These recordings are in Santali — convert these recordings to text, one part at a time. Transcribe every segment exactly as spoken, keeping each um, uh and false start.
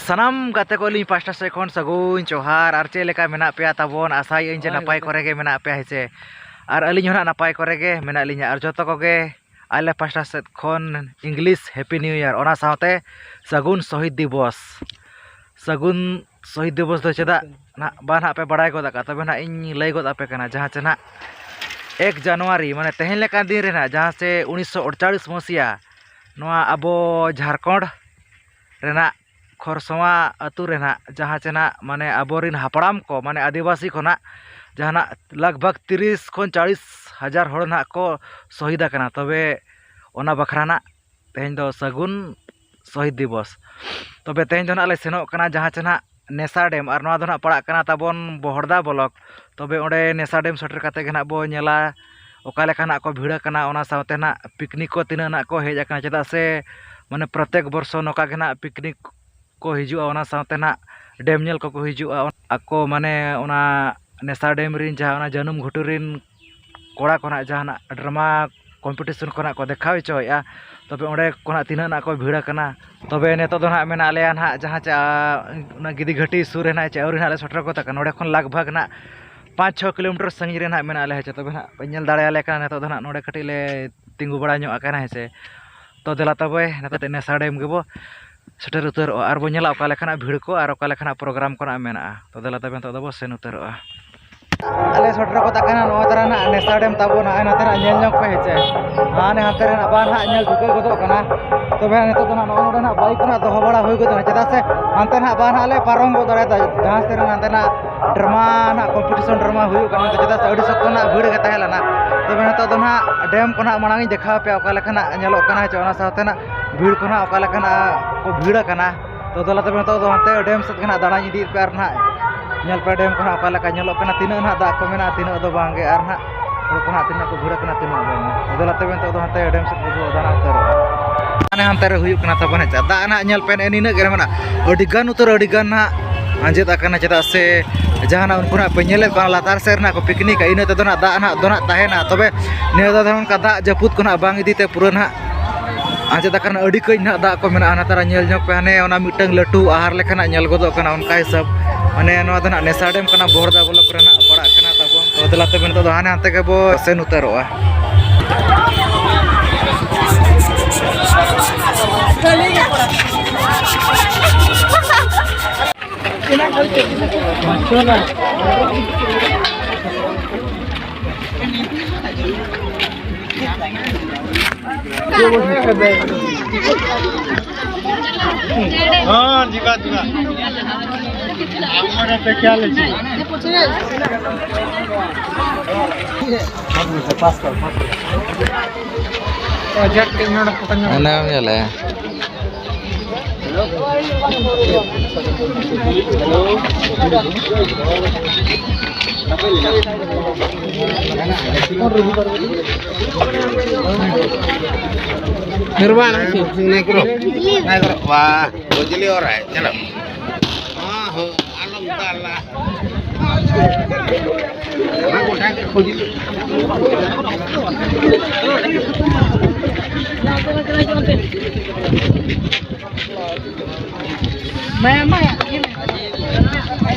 ᱥᱟᱱᱟᱢ ᱜᱟᱛᱮ ᱠᱚ ᱟᱹᱞᱤᱧ ᱯᱟᱥᱴᱟ ᱥᱮᱫ ᱠᱷᱚᱱ ᱥᱟᱹᱜᱩᱱ ᱡᱚᱦᱟᱨ᱾ ᱟᱨ ᱪᱮᱫ ᱞᱮᱠᱟ ᱢᱮᱱᱟᱜ ᱯᱮᱭᱟ ᱛᱟᱵᱚᱱ? ᱟᱥᱟᱭᱟᱹᱧ ᱡᱮ ᱦᱳᱭ, ᱱᱟᱯᱟᱭ ᱜᱚᱢᱠᱮ᱾ ᱠᱚᱨᱮ ᱜᱮ ᱢᱮᱱᱟᱜ ᱯᱮᱭᱟ, ᱦᱮᱸ ᱥᱮ? ᱟᱨ ᱟᱹᱞᱤᱧ ᱦᱚᱸ ᱱᱟᱜ ᱱᱟᱯᱟᱭ ᱠᱚᱨᱮ ᱜᱮ ᱢᱮᱱᱟᱜ ᱞᱤᱧᱟ᱾ ᱟᱨ ᱡᱚᱛᱚ ᱠᱚᱜᱮ ᱟᱞᱮ ᱯᱟᱥᱴᱟ ᱥᱮᱫ ᱠᱷᱚᱱ English Happy New Year, ᱚᱱᱟ ᱥᱟᱶᱛᱮ ᱥᱟᱹᱜᱩᱱ ᱥᱚᱦᱤᱫ ᱫᱤᱵᱚᱥ᱾ ᱥᱟᱹᱜᱩᱱ ᱥᱚᱦᱤᱫ ᱫᱤᱵᱚᱥ ᱫᱚ ᱪᱮᱫᱟᱜ ᱱᱟᱜ ᱵᱟᱝ ᱱᱟᱜ ᱯᱮ ᱵᱟᱲᱟᱭ ᱜᱚᱫ ᱟᱠᱟᱫ? ᱛᱚᱵᱮ ᱱᱟᱜ ᱤᱧ ᱞᱟᱹᱭ ᱜᱚᱫ ᱟᱯᱮ ᱠᱟᱱᱟ᱾ ᱡᱟᱦᱟᱸ ᱪᱮ ᱱᱟᱜ ᱮᱠ ᱡᱟᱱᱩᱣᱟᱨᱤ, ᱢᱟᱱᱮ ᱛᱮᱦᱮᱧ ᱞᱮᱠᱟᱱ ᱫᱤᱱ ᱨᱮ ᱱᱟᱜ, ᱡᱟᱦᱟᱸ ᱪᱮ ᱩᱱᱤᱥᱥᱚ ᱟᱴᱪᱟᱲᱤᱥ ᱢᱚᱥᱤᱭᱟ, ᱱᱚᱣᱟ ᱟᱵᱚ ᱡᱷᱟᱲᱠᱷᱚᱸᱰ ᱨᱮᱱᱟᱜ ᱠᱷᱚᱨᱥᱚᱶᱟ ᱟᱹᱛᱩ ᱨᱮ ᱱᱟᱜ, ᱡᱟᱦᱟᱸ ᱪᱮ ᱱᱟᱜ ᱢᱟᱱᱮ ᱟᱵᱚᱨᱮᱱ ᱦᱟᱯᱲᱟᱢ ᱠᱚ, ᱢᱟᱱᱮ ᱟᱹᱫᱤᱵᱟᱹᱥᱤ ᱠᱷᱚᱱᱟᱜ ᱡᱟᱦᱟᱱᱟᱜ ᱞᱟᱜᱽ ᱵᱷᱟᱜᱽ ᱛᱤᱨᱤᱥ ᱠᱷᱚᱱ ᱪᱟᱲᱤᱥ ᱦᱟᱡᱟᱨ ᱦᱚᱲ ᱱᱟᱜ ᱠᱚ ᱥᱚᱦᱤᱫ ᱟᱠᱟᱱᱟ᱾ ᱛᱚᱵᱮ ᱚᱱᱟ ᱵᱟᱠᱷᱨᱟ ᱱᱟᱜ ᱛᱮᱦᱮᱧ ᱫᱚ ᱥᱟᱹᱜᱩᱱ ᱥᱚᱦᱤᱫ ᱫᱤᱵᱚᱥ᱾ ᱛᱚᱵᱮ ᱛᱮᱦᱮᱧ ᱫᱚ ᱱᱟᱜ ᱞᱮ ᱥᱮᱱᱚᱜ ᱠᱟᱱᱟ ᱡᱟᱦᱟᱸ ᱪᱮ ᱱᱟᱜ ᱱᱮᱥᱟ ᱰᱮᱢ, ᱟᱨ ᱱᱚᱣᱟ ᱫᱚ ᱱᱟᱜ ᱯᱟᱲᱟᱜ ᱠᱟᱱᱟ ᱛᱟᱵᱚᱱ ᱵᱚᱦᱚᱲᱫᱟ ᱵᱞᱚᱠ᱾ ᱛᱚᱵᱮ ᱚᱸᱰᱮ ᱱᱮᱥᱟ ᱰᱮᱢ ᱥᱮᱴᱮᱨ ᱠᱟᱛᱮ ᱜᱮ ᱱᱟᱜ ᱵᱚ ᱧᱮᱞᱟ ᱚᱠᱟ ᱞᱮᱠᱟ ᱱᱟᱜ ᱠᱚ ᱵᱷᱤᱲ ᱟᱠᱟᱱᱟ, ᱚᱱᱟ ᱥᱟᱶᱛᱮ ᱱᱟᱜ ᱯᱤᱠᱱᱤᱠ ᱠᱚ ᱛᱤᱱᱟᱹᱜ ᱱᱟᱜ ᱠᱚ ᱦᱮᱡ ᱟᱠᱟᱱᱟ, ᱪᱮᱫᱟᱜ ᱥᱮ ᱢᱟᱱᱮ ᱯᱨᱚᱛᱮᱠ ᱵᱚᱨᱥᱚ ᱱᱚᱝᱠᱟ ᱜᱮ ᱱᱟᱜ ᱯᱤᱠᱱᱤᱠ ᱠᱚ ᱦᱤᱡᱩᱜᱼᱟ, ᱚᱱᱟ ᱥᱟᱶᱛᱮ ᱱᱟᱜ ᱰᱮᱢ ᱧᱮᱞ ᱠᱚᱠᱚ ᱦᱤᱡᱩᱜᱼᱟ᱾ ᱟᱠᱚ ᱢᱟᱱᱮ ᱚᱱᱟ ᱱᱮᱥᱟ ᱰᱮᱢ ᱨᱤᱱ ᱡᱟᱦᱟᱸ ᱚᱱᱟ ᱡᱟᱹᱱᱩᱢ ᱜᱷᱩᱴᱩ ᱨᱤᱱ ᱠᱚᱲᱟ ᱠᱚ ᱱᱟᱜ ᱡᱟᱦᱟᱱᱟᱜ ᱰᱨᱟᱢᱟ ᱠᱚᱢᱯᱤᱴᱤᱥᱚᱱ ᱠᱚ ᱱᱟᱜ ᱠᱚ ᱫᱮᱠᱷᱟᱣ ᱦᱚᱪᱚᱭᱮᱫᱼᱟ᱾ ᱛᱚᱵᱮ ᱚᱸᱰᱮ ᱠᱚ ᱱᱟᱜ ᱛᱤᱱᱟᱹᱜ ᱱᱟᱜ ᱠᱚ ᱵᱷᱤᱲ ᱟᱠᱟᱱᱟ᱾ ᱛᱚᱵᱮ ᱱᱤᱛᱚᱜ ᱫᱚ ᱱᱟᱜ ᱢᱮᱱᱟᱜ ᱞᱮᱭᱟ ᱱᱟᱜ ᱡᱟᱦᱟᱸ ᱪᱮ, ᱟ, ᱚᱱᱟ ᱜᱤᱫᱤ ᱜᱷᱟᱹᱴᱤ ᱥᱩᱨ ᱨᱮ ᱱᱟᱜ ᱪᱮ ᱟᱹᱣᱨᱤ ᱱᱟᱜ ᱞᱮ ᱥᱮᱴᱮᱨ ᱜᱚᱫ ᱟᱠᱟᱱᱟ᱾ ᱱᱚᱸᱰᱮ ᱠᱷᱚᱱ ᱞᱟᱜᱽ ᱵᱷᱟᱜᱽ ᱱᱟᱜ ᱯᱟᱸᱪ ᱪᱷᱚ ᱠᱤᱞᱳᱢᱤᱴᱟᱨ ᱥᱟᱺᱜᱤᱧ ᱨᱮ ᱱᱟᱜ ᱢᱮᱱᱟᱜ ᱞᱮᱭᱟ᱾ ᱦᱮᱸ ᱪᱮ, ᱛᱚᱵᱮ ᱱᱟᱜ ᱯᱮ ᱧᱮᱞ ᱫᱟᱲᱮᱭᱟᱞᱮ ᱠᱟᱱᱟ᱾ ᱱᱤᱛᱚᱜ ᱫᱚ ᱱᱟᱜ ᱱᱚᱸᱰᱮ ᱠᱟᱹᱴᱤᱡ ᱞᱮ ᱛᱤᱸᱜᱩ ᱵᱟᱲᱟ ᱧᱚᱜ ᱟᱠᱟᱱᱟ, ᱦᱮᱸ ᱥᱮ᱾ ᱛᱚ ᱫᱮᱞᱟ ᱛᱚᱵᱮ ᱱᱤᱛᱚᱜ ᱱᱮᱥᱟ ᱰᱮᱢ ᱜᱮᱵᱚ ᱥᱮᱴᱮᱨ ᱩᱛᱟᱹᱨᱚᱜᱼᱟ ᱟᱨ ᱵᱚ ᱧᱮᱞᱟ ᱚᱠᱟ ᱞᱮᱠᱟᱱᱟᱜ ᱵᱷᱤᱲ ᱠᱚ ᱟᱨ ᱚᱠᱟ ᱞᱮᱠᱟᱱᱟᱜ ᱯᱨᱳᱜᱨᱟᱢ ᱠᱚ ᱱᱟᱜ ᱢᱮᱱᱟᱜᱼᱟ᱾ ᱛᱚ ᱫᱮᱞᱟ ᱛᱚᱵᱮ ᱱᱤᱛᱚᱜ ᱫᱚᱵᱚ ᱥᱮᱱ ᱩᱛᱟᱹᱨᱚᱜᱼᱟ᱾ ᱟᱞᱮ ᱥᱮᱴᱮᱨ ᱜᱚᱫ ᱟᱠᱟᱱᱟ ᱱᱚᱜᱼᱚᱭ ᱛᱟᱨᱟ ᱱᱟᱜ ᱱᱮᱥᱟ ᱰᱮᱢ ᱛᱟᱵᱚ᱾ ᱱᱚᱜᱼᱚᱭ ᱱᱚᱛᱮ ᱱᱟᱜ ᱧᱮᱞ ᱧᱚᱜ ᱯᱮ, ᱦᱮᱸ ᱪᱮ᱾ ᱦᱟᱱᱮ ᱦᱟᱱᱛᱮ ᱨᱮ ᱱᱟᱜ ᱵᱟᱨ ᱱᱟᱜ ᱧᱮᱞ ᱴᱷᱤᱠᱟᱹ ᱜᱚᱫᱚᱜ ᱠᱟᱱᱟ᱾ ᱛᱚᱵᱮ ᱱᱤᱛᱚᱜ ᱫᱚ ᱱᱟᱜ ᱱᱚᱜᱼᱚᱭ ᱱᱚᱰᱮ ᱱᱟᱜ ᱵᱟᱭᱤᱠ ᱠᱚ ᱱᱟᱜ ᱫᱚᱦᱚ ᱵᱟᱲᱟ ᱦᱩᱭ ᱜᱚᱫ ᱮᱱᱟ, ᱪᱮᱫᱟᱜ ᱥᱮ ᱦᱟᱱᱛᱮ ᱱᱟᱜ ᱵᱟᱨ ᱱᱟᱜ ᱞᱮ ᱯᱟᱨᱚᱢ ᱜᱚᱫ ᱫᱟᱲᱮᱭᱟᱫᱟ, ᱡᱟᱦᱟᱸ ᱥᱮᱫ ᱨᱮ ᱦᱟᱱᱛᱮ ᱱᱟᱜ ᱰᱨᱟᱢᱟ ᱱᱟᱜ ᱠᱚᱢᱯᱤᱴᱤᱥᱚᱱ ᱰᱨᱟᱢᱟ ᱦᱩᱭᱩᱜ ᱠᱟᱱᱟ, ᱪᱮᱫᱟᱜ ᱥᱮ ᱟᱹᱰᱤ ᱥᱚᱠᱛᱚ ᱱᱟᱜ ᱵᱷᱤᱲ ᱜᱮ ᱛᱟᱦᱮᱸ ᱞᱮᱱᱟ᱾ ᱛᱚᱵᱮ ᱱᱤᱛᱚᱜ ᱫᱚ ᱱᱟᱜ ᱰᱮᱢ ᱠᱚ ᱱᱟᱜ ᱢᱟᱲᱟᱝ ᱤᱧ ᱫᱮᱠᱷᱟᱣ ᱟᱯᱮᱭᱟ, ᱚᱠᱟ ᱞᱮᱠᱟ ᱱᱟᱜ ᱧᱮᱞᱚᱜ ᱠᱟᱱᱟ, ᱦᱮᱸ ᱪᱮ, ᱚᱱᱟ ᱥᱟᱶᱛᱮ ᱱᱟᱜ ᱵᱷᱤᱲ ᱠᱚ ᱱᱟᱜ ᱚᱠᱟ ᱞᱮᱠᱟ ᱱᱟᱜ ᱠᱚ ᱵᱷᱤᱲ ᱟᱠᱟᱱᱟ᱾ ᱛᱚ ᱫᱮᱞᱟ ᱛᱚᱵᱮ ᱱᱤᱛᱚᱜ ᱫᱚ ᱦᱟᱱᱛᱮ ᱰᱮᱢ ᱥᱮᱫ ᱜᱮ ᱱᱟᱜ ᱫᱟᱬᱟᱧ ᱤᱫᱤᱭᱮᱫ ᱯᱮᱭᱟ ᱟᱨ ᱱᱟᱜ ᱧᱮᱞ ᱯᱮ ᱰᱮᱢ ᱠᱚ ᱱᱟᱜ ᱚᱠᱟ ᱞᱮᱠᱟ ᱧᱮᱞᱚᱜ ᱠᱟᱱᱟ, ᱛᱤᱱᱟᱹᱜ ᱱᱟᱜ ᱫᱟᱜ ᱠᱚ ᱢᱮᱱᱟᱜᱼᱟ, ᱛᱤᱱᱟᱹᱜ ᱫᱚ ᱵᱟᱝ ᱜᱮ, ᱟᱨ ᱱᱟᱜ ᱦᱚᱲ ᱠᱚ ᱱᱟᱜ ᱛᱤᱱᱟᱹᱜ ᱠᱚ ᱵᱷᱤᱲ ᱟᱠᱟᱱᱟ, ᱛᱤᱱᱟᱹᱜ ᱵᱟᱝ᱾ ᱪᱟᱞᱟᱜ ᱛᱮ ᱱᱤᱛᱚᱜ ᱫᱚ ᱦᱟᱱᱛᱮ ᱰᱮᱢ ᱥᱮᱫ ᱜᱮᱵᱚ ᱫᱟᱬᱟ ᱩᱛᱟᱹᱨᱚᱜᱼᱟ᱾ ᱦᱟᱱᱮ ᱦᱟᱱᱛᱮ ᱨᱮ ᱦᱩᱭᱩᱜ ᱠᱟᱱᱟ ᱛᱟᱵᱚᱱ ᱦᱮᱸ, ᱫᱟᱜ ᱱᱟᱦᱟᱜ ᱧᱮᱞ ᱯᱮ, ᱱᱤᱱᱟᱹᱜ ᱜᱮ ᱢᱮᱱᱟᱜᱼᱟ᱾ ᱟᱹᱰᱤ ᱜᱟᱱ ᱩᱛᱟᱹᱨ, ᱟᱹᱰᱤ ᱜᱟᱱ ᱱᱟᱦᱟᱜ ᱟᱸᱡᱮᱫ ᱟᱠᱟᱱᱟ, ᱪᱮᱫᱟᱜ ᱥᱮ ᱡᱟᱦᱟᱱᱟᱜ ᱩᱱᱠᱩ ᱱᱟᱦᱟᱜ ᱯᱮ ᱧᱮᱞᱮᱫ ᱠᱚᱣᱟ ᱞᱟᱛᱟᱨ ᱥᱮᱫ ᱨᱮᱱᱟᱜ ᱠᱚ ᱯᱤᱠᱱᱤᱠᱟ, ᱤᱱᱟᱹ ᱛᱮᱫᱚ ᱱᱟᱦᱟᱜ ᱫᱟᱜ ᱱᱟᱦᱟᱜ ᱫᱚ ᱱᱟᱦᱟᱜ ᱛᱟᱦᱮᱱᱟ᱾ ᱛᱚᱵᱮ ᱱᱤᱭᱟᱹ ᱫᱷᱟᱣ ᱫᱚ ᱚᱱᱠᱟ ᱫᱟᱜ ᱡᱟᱹᱯᱩᱫ ᱠᱚ ᱱᱟᱦᱟᱜ ᱵᱟᱝ ᱤᱫᱤ ᱛᱮ ᱯᱩᱨᱟᱹ ᱱᱟᱦᱟᱜ ᱟᱸᱡᱮᱫ ᱟᱠᱟᱱᱟ, ᱟᱹᱰᱤ ᱠᱟᱹᱡ ᱱᱟᱦᱟᱜ ᱫᱟᱜ ᱠᱚ ᱢᱮᱱᱟᱜᱼᱟ᱾ ᱱᱮᱛᱟᱨ ᱧᱮᱞ ᱧᱚᱜ ᱯᱮ, ᱦᱟᱱᱮ ᱚᱱᱟ ᱢᱤᱫᱴᱟᱝ ᱞᱟᱹᱴᱩ ᱟᱦᱟᱨ ᱞᱮᱠᱟᱱᱟᱜ ᱧᱮᱞ ᱜᱚᱫᱚᱜ ᱠᱟᱱᱟ, ᱚᱱᱠᱟ ᱦᱤᱥᱟᱹᱵ᱾ ᱢᱟᱱᱮ ᱱᱚᱣᱟ ᱫᱚ ᱱᱟᱦᱟᱜ ᱱᱮᱥᱟ ᱰᱮᱢ ᱠᱟᱱᱟ, ᱵᱚᱦᱚᱲᱫᱟ ᱵᱞᱚᱠ ᱨᱮᱱᱟᱜ ᱯᱟᱲᱟᱜ ᱠᱟᱱᱟ ᱛᱟᱵᱚᱱ᱾ ᱛᱚ ᱫᱮᱞᱟ ᱛᱚᱵᱮ ᱱᱤᱛᱚᱜ ᱫᱚ ᱦᱟᱱᱮ ᱦᱟᱱᱛᱮ ᱜᱮᱵᱚ ᱥᱮᱱ ᱩᱛᱟᱹᱨᱚᱜᱼᱟ᱾ ହଁ, ଯିବା, ଯିବା। ଆମର ବେକିଆ ଲେଖି। ᱚᱱᱟᱢ ᱧᱮᱞᱮ᱾ निर्माण है। नहीं करो, नहीं करो। वाह, बुझली हो रहा है, चलो। हाँ, हो, आलम ताला।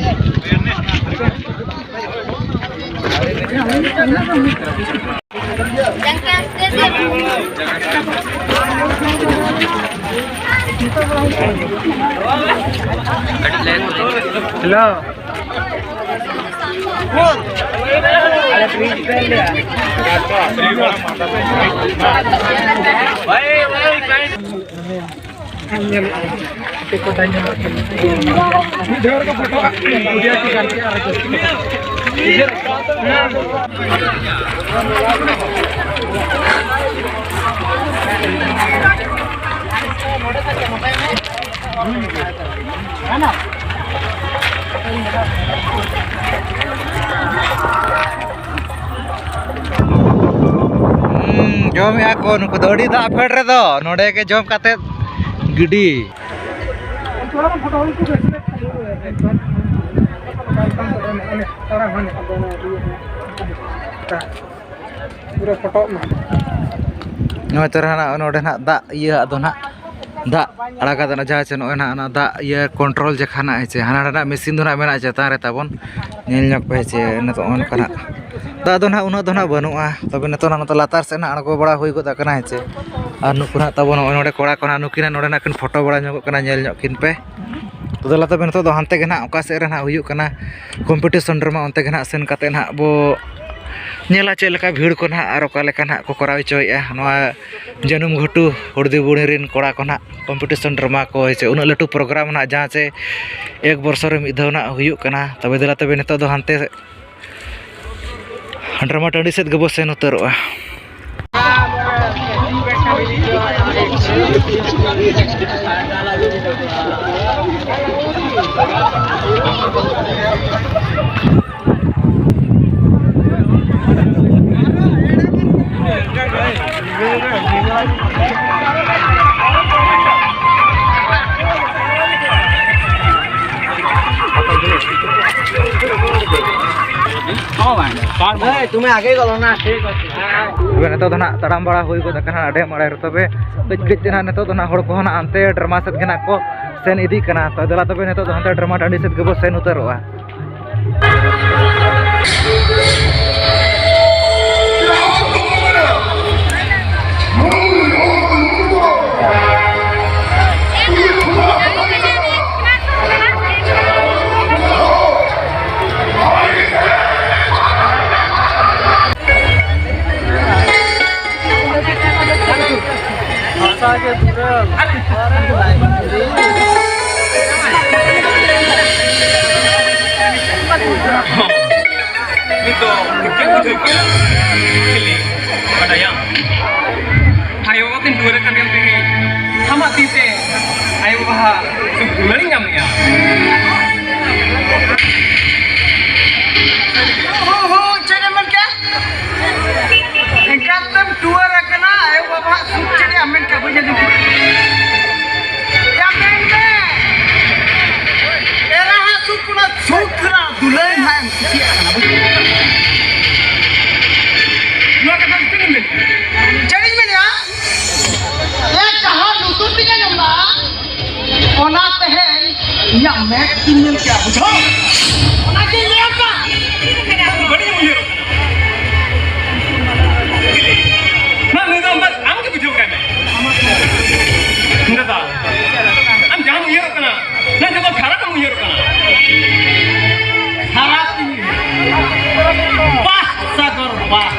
हेलो। ᱡᱚᱢᱮᱜᱼᱟ ᱠᱚ ᱱᱩᱠᱩ ᱫᱚ ᱟᱹᱰᱤ ᱫᱟᱜ ᱯᱷᱮᱰ ᱨᱮᱫᱚ, ᱱᱚᱰᱮ ᱜᱮ ᱡᱚᱢ ᱠᱟᱛᱮ ᱜᱤᱰᱤ᱾ ᱯᱩᱨᱟᱹ ᱯᱷᱚᱴᱚᱜ ᱢᱟ᱾ ᱱᱚᱜᱼᱚᱭ ᱛᱚᱨᱟ ᱱᱟᱜ ᱱᱚᱰᱮ ᱱᱟᱜ ᱫᱟᱜ ᱤᱭᱟᱹ ᱟᱫᱚ ᱱᱟᱜ ᱫᱟᱜ ᱟᱲᱟᱜᱟ ᱫᱚ ᱱᱟᱜ ᱡᱟᱦᱟᱸ ᱪᱮ ᱱᱚᱜᱼᱚᱭ ᱱᱟᱜ ᱚᱱᱟ ᱫᱟᱜ ᱤᱭᱟᱹ ᱠᱚᱱᱴᱨᱳᱞ ᱡᱟᱠᱷᱟ ᱱᱟᱜ ᱦᱮᱸ ᱪᱮ, ᱦᱟᱱᱟ ᱱᱚᱰᱮ ᱱᱟᱜ ᱢᱮᱥᱤᱱ ᱫᱚ ᱱᱟᱜ ᱢᱮᱱᱟᱜᱼᱟ ᱪᱮᱛᱟᱱ ᱨᱮ ᱛᱟᱵᱚᱱ, ᱧᱮᱞ ᱧᱚᱜ ᱯᱮ ᱦᱮᱸ ᱪᱮ, ᱱᱤᱛᱚᱜ ᱱᱚᱜᱼᱚ ᱱᱚᱝᱠᱟ ᱱᱟᱜ ᱫᱟᱜ ᱫᱚ ᱱᱟᱜ ᱩᱱᱟᱹᱜ ᱫᱚ ᱱᱟᱜ ᱵᱟᱹᱱᱩᱜᱼᱟ᱾ ᱛᱚᱵᱮ ᱱᱤᱛᱚᱜ ᱱᱟᱜ ᱱᱚᱛᱮ ᱞᱟᱛᱟᱨ ᱥᱮᱫ ᱱᱟᱜ ᱟᱬᱜᱚ ᱵᱟᱲᱟ ᱦᱩᱭ ᱜᱚᱫ ᱟᱠᱟᱱᱟ ᱦᱮᱸ ᱪᱮ᱾ ᱟᱨ ᱱᱩᱠᱩ ᱱᱟᱜ ᱛᱟᱵᱚᱱ ᱱᱚᱜᱼᱚᱭ ᱱᱚᱰᱮ ᱠᱚᱲᱟ ᱠᱚ ᱱᱟᱜ ᱱᱩᱠᱤᱱ ᱱᱟᱜ ᱱᱚᱰᱮ ᱱᱟᱜ ᱠᱤᱱ ᱯᱷᱳᱴᱳ ᱵᱟᱲᱟ ᱧᱚᱜᱚᱜ ᱠᱟᱱᱟ, ᱧᱮᱞ ᱧᱚᱜ ᱠᱤᱱ ᱯᱮ᱾ ᱛᱚ ᱫᱮᱞᱟ ᱛᱚᱵᱮ ᱱᱤᱛᱚᱜ ᱫᱚ ᱦᱟᱱᱛᱮ ᱜᱮ ᱱᱟᱜ ᱚᱠᱟ ᱥᱮᱫ ᱨᱮ ᱱᱟᱜ ᱦᱩᱭᱩᱜ ᱠᱟᱱᱟ ᱠᱚᱢᱯᱤᱴᱤᱥᱚᱱ ᱰᱨᱟᱢᱟ, ᱚᱱᱛᱮ ᱜᱮ ᱱᱟᱜ ᱥᱮᱱ ᱠᱟᱛᱮ ᱱᱟᱜ ᱵᱚ ᱧᱮᱞᱟ ᱪᱮᱫ ᱞᱮᱠᱟ ᱵᱷᱤᱲ ᱠᱚ ᱱᱟᱜ ᱟᱨ ᱚᱠᱟ ᱞᱮᱠᱟ ᱱᱟᱜ ᱠᱚ ᱠᱚᱨᱟᱣ ᱦᱚᱪᱚᱭᱮᱫᱼᱟ ᱱᱚᱣᱟ ᱡᱟᱹᱱᱩᱢ ᱜᱷᱩᱴᱩ ᱦᱩᱲᱫᱤ ᱵᱩᱲᱦᱤ ᱨᱮᱱ ᱠᱚᱲᱟ ᱠᱚ ᱱᱟᱜ ᱠᱚᱢᱯᱤᱴᱤᱥᱚᱱ ᱰᱨᱟᱢᱟ ᱠᱚ ᱦᱮᱸ ᱪᱮ, ᱩᱱᱟᱹᱜ ᱞᱟᱹᱴᱩ ᱯᱨᱳᱜᱨᱟᱢ ᱱᱟᱜ ᱡᱟᱦᱟᱸ ᱪᱮ ᱮᱠ ᱵᱚᱨᱥᱚ ᱨᱮ ᱢᱤᱫ ᱫᱷᱟᱣ ᱱᱟᱜ ᱦᱩᱭᱩᱜ ᱠᱟᱱᱟ᱾ ᱛᱚᱵᱮ ᱫᱮᱞᱟ ᱛᱚᱵᱮ ᱱᱤᱛᱚᱜ ᱫᱚ ᱦᱟᱱᱛᱮ ᱰᱨᱟᱢᱟ ᱴᱟᱺᱰᱤ ᱥᱮᱫ ᱜᱮᱵᱚ ᱥᱮᱱ ᱩᱛᱟᱹᱨᱚᱜᱼᱟ᱾ तुम्हें आगे ही बोलो ना, ठीक है। ᱛᱚᱵᱮ ᱱᱤᱛᱚᱜ ᱫᱚ ᱱᱟᱜ ᱛᱟᱲᱟᱢ ᱵᱟᱲᱟ ᱦᱩᱭ ᱜᱚᱫ ᱟᱠᱟᱱᱟ ᱟᱹᱰᱤ ᱢᱟᱲᱟᱝ ᱨᱮ᱾ ᱛᱚᱵᱮ ᱠᱟᱹᱡ ᱠᱟᱹᱡ ᱛᱮ ᱱᱟᱜ ᱱᱤᱛᱚᱜ ᱫᱚ ᱱᱟᱜ ᱦᱚᱲ ᱠᱚᱦᱚᱸ ᱱᱟᱜ ᱦᱟᱱᱛᱮ ᱰᱨᱟᱢᱟ ᱥᱮᱫ ᱜᱮ ᱱᱟᱜ ᱠᱚ ᱥᱮᱱ ᱤᱫᱤᱜ ᱠᱟᱱᱟ᱾ ᱛᱚ ᱫᱮᱞᱟ ᱛᱚᱵᱮ ᱱᱤᱛᱚᱜ ᱫᱚ ᱦᱟᱱᱛᱮ ᱰᱨᱟᱢᱟ ᱴᱟᱺᱰᱤ ᱥᱮᱫ ᱜᱮᱵᱚ ᱥᱮᱱ ᱩᱛᱟᱹᱨᱚᱜᱼᱟ᱾ ᱵᱷᱟᱥᱟ ᱜᱮ ᱫᱩᱨᱟᱹᱝ᱾ ᱱᱤᱛᱚᱜ ᱪᱮᱫ ᱵᱩᱡᱷᱟᱹᱣ ᱠᱮᱫᱟ? ᱠᱷᱟᱹᱞᱤ ᱵᱟᱰᱟᱭᱟᱢ, ᱟᱭᱳ ᱵᱟᱵᱟ ᱠᱤᱱ ᱫᱩᱣᱟᱹᱨ ᱟᱠᱟᱱ ᱧᱮᱞ ᱛᱮᱜᱮ ᱟᱢᱟᱜ ᱛᱤ ᱛᱮ ᱟᱭᱳ ᱵᱟᱵᱟ ᱫᱩᱞᱟᱹᱲ ᱤᱧ ᱧᱟᱢ ᱞᱮᱜᱼᱟ᱾ ᱦᱳ, ᱦᱳ, ᱪᱮᱫ ᱮᱢ ᱢᱮᱱ ᱠᱮᱜᱼᱟ? ᱮᱠᱟᱞ ᱛᱮᱢ ᱴᱩᱣᱟᱹᱨ ᱟᱠᱟᱱ᱾ ᱤᱧ ᱧᱮᱞ ᱠᱮᱭᱟ, ᱵᱩᱡᱷᱟᱹᱣ? ᱚᱱᱟ ᱜᱮᱧ ᱞᱟᱹᱭ ᱟᱢ ᱠᱟᱱ᱾ ᱵᱟᱹᱲᱤᱡ ᱮᱢ ᱩᱭᱦᱟᱹᱨᱚᱜ ᱠᱟᱱᱟ᱾ ᱱᱟ, ᱱᱩᱭ ᱫᱚ ᱟᱢ ᱫᱚ, ᱟᱢ ᱜᱮ ᱵᱩᱡᱷᱟᱹᱣ ᱠᱟᱭ ᱢᱮ᱾ ᱱᱩᱭ ᱫᱚ ᱟᱢ ᱡᱟᱦᱟᱸᱢ ᱩᱭᱦᱟᱹᱨᱚᱜ ᱠᱟᱱᱟ, ᱱᱟ, ᱡᱚᱛᱚ ᱠᱷᱟᱨᱟᱯ ᱮᱢ ᱩᱭᱦᱟᱹᱨᱚᱜ ᱠᱟᱱᱟ᱾ ᱠᱷᱟᱨᱟᱯ ᱤᱧ ᱩᱭᱦᱟᱹᱨ᱾ ᱵᱟᱦ, ᱥᱟᱜᱚᱨ, ᱵᱟᱦ᱾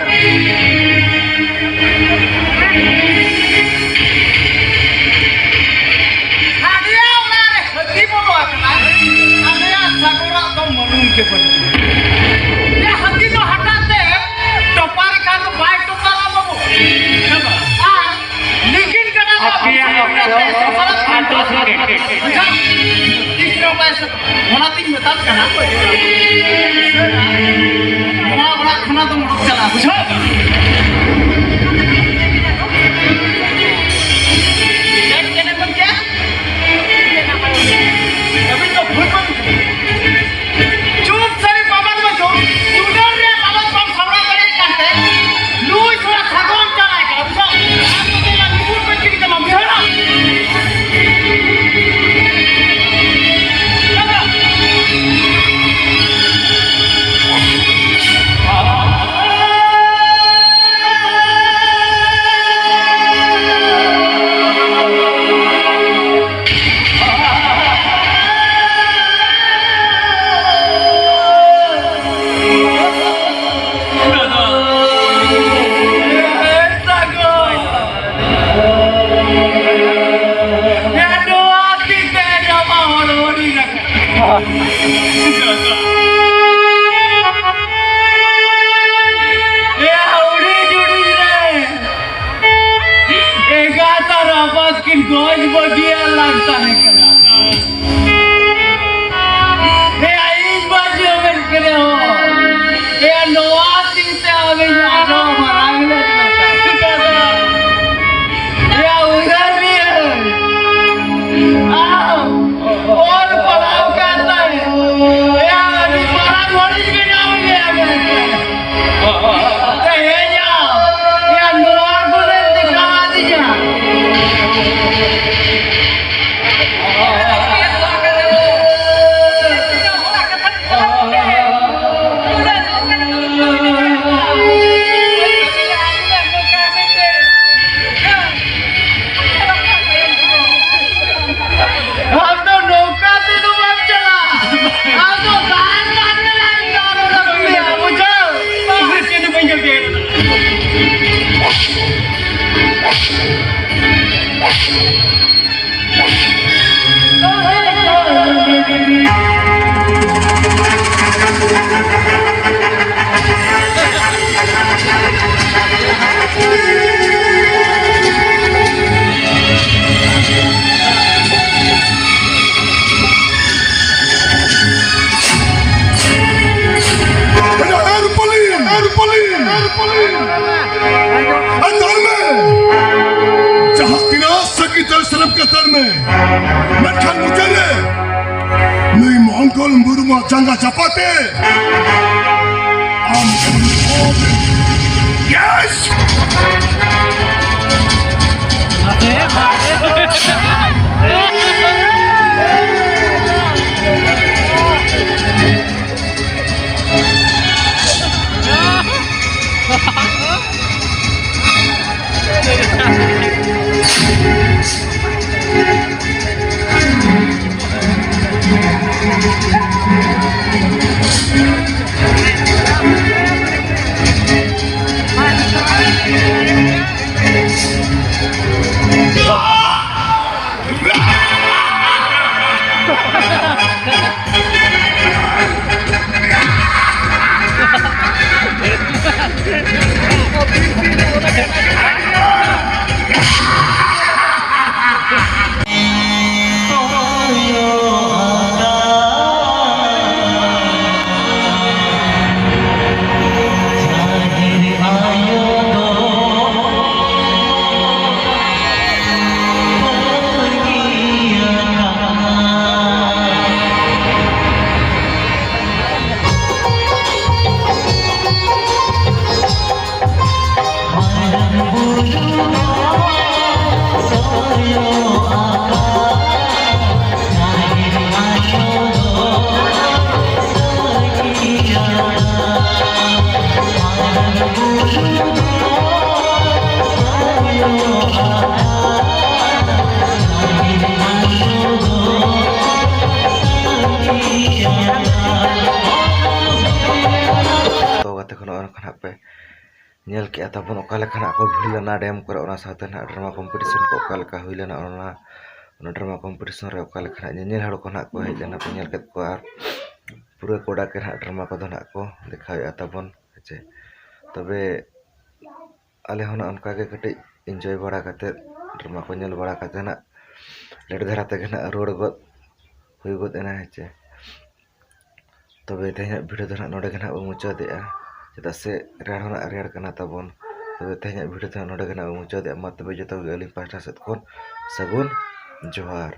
ᱥᱟᱰᱮᱭᱟ ᱚᱲᱟᱜ ᱨᱮ ᱦᱟᱹᱛᱤ ᱵᱚᱞᱚ ᱟᱠᱟᱱᱟ᱾ ᱟᱞᱮᱭᱟᱜ ᱥᱟᱜᱚᱨᱟᱜ ᱫᱚ ᱢᱟᱹᱞᱩᱢ ᱜᱮ ᱵᱟᱹᱱᱩᱜ᱾ ᱭᱟ, ᱦᱟᱹᱛᱤ ᱫᱚ ᱦᱟᱴᱟᱜ ᱛᱮ ᱴᱚᱯᱟᱨ ᱠᱷᱟᱱ ᱫᱚ ᱵᱟᱭ ᱴᱚᱯᱟᱨᱟ ᱵᱟᱹᱵᱩ᱾ ᱦᱮᱸ ᱵᱟ? ᱟᱨ ᱞᱤᱸᱜᱤᱱ ᱠᱟᱱᱟ ᱫᱚ ᱟᱯᱮᱭᱟᱜ ᱚᱠᱛᱚ ᱟᱨ ᱫᱚᱥ ᱢᱤᱱᱤᱴ᱾ ᱵᱩᱡᱷᱟᱹᱣ? ᱛᱤᱥ ᱨᱮᱦᱚᱸ ᱵᱟᱭ ᱥᱮᱴᱮᱨᱟ᱾ ᱚᱱᱟᱛᱤᱧ ᱢᱮᱛᱟᱢ ᱠᱟᱱᱟ, ᱱᱚᱣᱟ ᱚᱲᱟᱜ ᱠᱷᱚᱱᱟᱜ ᱫᱚᱢ ᱚᱰᱚᱠ ᱪᱟᱞᱟᱜᱼᱟ, ᱵᱩᱡᱷᱟᱹᱣ? ᱪᱮᱫ ᱪᱮᱫ ᱮᱢ ᱢᱮᱱ ᱠᱮᱜᱼᱟ? ᱟᱹᱵᱤᱱ ᱫᱚ ᱵᱷᱩᱞ ᱵᱟᱹᱵᱤᱱ ᱪᱩᱯ ᱥᱟᱹᱨᱤ ᱵᱟᱵᱟᱱ ᱵᱟᱹᱪᱩ, student ᱨᱮᱭᱟᱜ ᱵᱟᱵᱚᱫ ᱵᱟᱢ ᱥᱟᱢᱵᱲᱟᱣ ᱫᱟᱲᱮᱭᱟᱜ ᱠᱟᱱᱛᱮ, ᱱᱩᱭ ᱛᱷᱚᱲᱟ ᱥᱟᱜᱚᱲ ᱪᱟᱞᱟᱜ ᱠᱟᱱᱟ, ᱵᱩᱡᱷᱟᱹᱣ? ᱟᱢ ᱫᱚ ᱛᱮᱞᱟ ᱱᱩᱠᱩᱨ ᱯᱟᱹᱪᱤᱨ ᱠᱟᱱᱟ, ᱵᱩᱡᱷᱟᱹᱣ? ᱮᱜᱟᱛ ᱟᱨ ᱟᱯᱟᱛ ᱠᱤᱱ ᱜᱚᱡ ᱵᱟᱹᱜᱤᱭᱟ ᱞᱟᱝ ᱛᱟᱦᱮᱸ ᱠᱟᱱᱟ᱾ ᱮᱭᱟ, ᱤᱧ ᱵᱟᱹᱧ ᱡᱚᱢᱮᱫ ᱠᱟᱱᱟ ᱦᱚᱸ᱾ ᱮᱭᱟ, ᱱᱚᱣᱟ ᱛᱤᱧ ᱛᱮ ᱟᱢᱤᱧ ᱟᱨᱚ ᱢᱟᱨᱟᱝ ᱞᱮᱱ ᱢᱮᱛᱟ᱾ ᱮᱭᱟ, ᱩᱭᱦᱟᱹᱨ ᱢᱮ᱾ ᱟᱢ ᱚᱞ ᱯᱟᱲᱦᱟᱣ ᱠᱟᱛᱮ, ᱮᱭᱟ, ᱟᱹᱰᱤ ᱢᱟᱨᱟᱝ ᱦᱚᱲᱤᱧ ᱵᱮᱱᱟᱣ ᱢᱮᱭᱟ ᱢᱮᱱᱛᱮ᱾ ᱛᱮᱦᱮᱧ ᱟᱢ, ᱮᱭᱟ, ᱱᱚᱣᱟ ᱠᱚᱨᱮ ᱫᱮᱠᱷᱟᱣ ᱟᱹᱫᱤᱧᱟ᱾ ᱛᱟᱞ ᱢᱮ, ᱡᱟᱦᱟᱸ ᱛᱤᱱᱟᱹᱜ ᱥᱟᱹᱠᱤᱛ ᱥᱟᱨᱟᱯ ᱠᱟᱛᱟᱨ ᱢᱮ, ᱢᱮᱱᱠᱷᱟᱱ ᱢᱩᱪᱟᱹᱫ ᱨᱮ ᱱᱩᱭ ᱢᱚᱝᱜᱚᱞ ᱢᱩᱨᱢᱩ ᱡᱟᱸᱜᱟ ᱪᱟᱯᱟᱛᱮ ᱟᱢ Yes! ᱛᱚ ᱜᱟᱛᱮ ᱠᱚ, ᱱᱚᱜᱼᱚᱭ ᱱᱚᱝᱠᱟ ᱱᱟᱜ ᱯᱮ ᱧᱮᱞ ᱠᱮᱜᱼᱟ ᱛᱟᱵᱚᱱ, ᱚᱠᱟ ᱞᱮᱠᱟ ᱱᱟᱜ ᱠᱚ ᱵᱷᱤᱲ ᱞᱮᱱᱟ ᱰᱮᱢ ᱠᱚᱨᱮ, ᱚᱱᱟ ᱥᱟᱶᱛᱮ ᱱᱟᱜ ᱰᱨᱟᱢᱟ ᱠᱚᱢᱯᱤᱴᱤᱥᱚᱱ ᱠᱚ ᱚᱠᱟ ᱞᱮᱠᱟ ᱦᱩᱭ ᱞᱮᱱᱟ, ᱚᱱᱟ, ᱚᱱᱟ ᱰᱨᱟᱢᱟ ᱠᱚᱢᱯᱤᱴᱤᱥᱚᱱ ᱨᱮ ᱚᱠᱟ ᱞᱮᱠᱟ ᱱᱟᱜ ᱧᱮᱧᱮᱞ ᱦᱚᱲ ᱠᱚ ᱱᱟᱜ ᱠᱚ ᱦᱮᱡ ᱞᱮᱱᱟ, ᱯᱮ ᱧᱮᱞ ᱠᱮᱫ ᱠᱚᱣᱟ᱾ ᱟᱨ ᱯᱩᱨᱟᱹ ᱠᱚᱰᱟ ᱜᱮ ᱱᱟᱜ ᱰᱨᱟᱢᱟ ᱠᱚᱫᱚ ᱱᱟᱜ ᱠᱚ ᱫᱮᱠᱷᱟᱣᱮᱫᱼᱟ ᱛᱟᱵᱚᱱ, ᱦᱮᱸ ᱪᱮ? ᱛᱚᱵᱮ ᱟᱞᱮ ᱦᱚᱸ ᱱᱟᱜ ᱚᱱᱠᱟ ᱜᱮ ᱠᱟᱹᱴᱤᱡ ᱤᱱᱡᱚᱭ ᱵᱟᱲᱟ ᱠᱟᱛᱮᱫ, ᱰᱨᱟᱢᱟ ᱠᱚ ᱧᱮᱞ ᱵᱟᱲᱟ ᱠᱟᱛᱮᱫ ᱱᱟᱜ ᱞᱮᱴ ᱫᱷᱟᱨᱟ ᱛᱮᱜᱮ ᱱᱟᱜ ᱨᱩᱣᱟᱹᱲ ᱜᱚᱫ ᱦᱩᱭ ᱜᱚᱫ ᱮᱱᱟ, ᱦᱮᱸ ᱪᱮ? ᱛᱚᱵᱮ ᱛᱮᱦᱮᱧᱟᱜ ᱵᱷᱤᱰᱤᱭᱳ ᱫᱚ ᱱᱟᱜ ᱱᱚᱰᱮ ᱜᱮ ᱱᱟᱜ ᱵᱚᱱ ᱢᱩᱪᱟᱹᱫᱮᱜᱼᱟ, ᱪᱮᱫᱟᱜ ᱥᱮ ᱨᱮᱭᱟᱲ ᱦᱚᱸ ᱱᱟᱜ ᱨᱮᱭᱟᱲ ᱠᱟᱱᱟ ᱛᱟᱵᱚᱱ᱾ ᱛᱚᱵᱮ ᱛᱮᱦᱮᱧᱟᱜ video ᱫᱚ ᱱᱚᱰᱮ ᱜᱮ ᱱᱟᱜ ᱵᱚᱱ ᱢᱩᱪᱟᱹᱫᱮᱜᱼᱟ᱾ ᱢᱟ ᱛᱚᱵᱮ ᱡᱚᱛᱚ ᱜᱮ ᱟᱹᱞᱤᱧ ᱯᱟᱦᱴᱟ ᱥᱮᱫ ᱠᱷᱚᱱ ᱥᱟᱹᱜᱩᱱ ᱡᱚᱦᱟᱨ᱾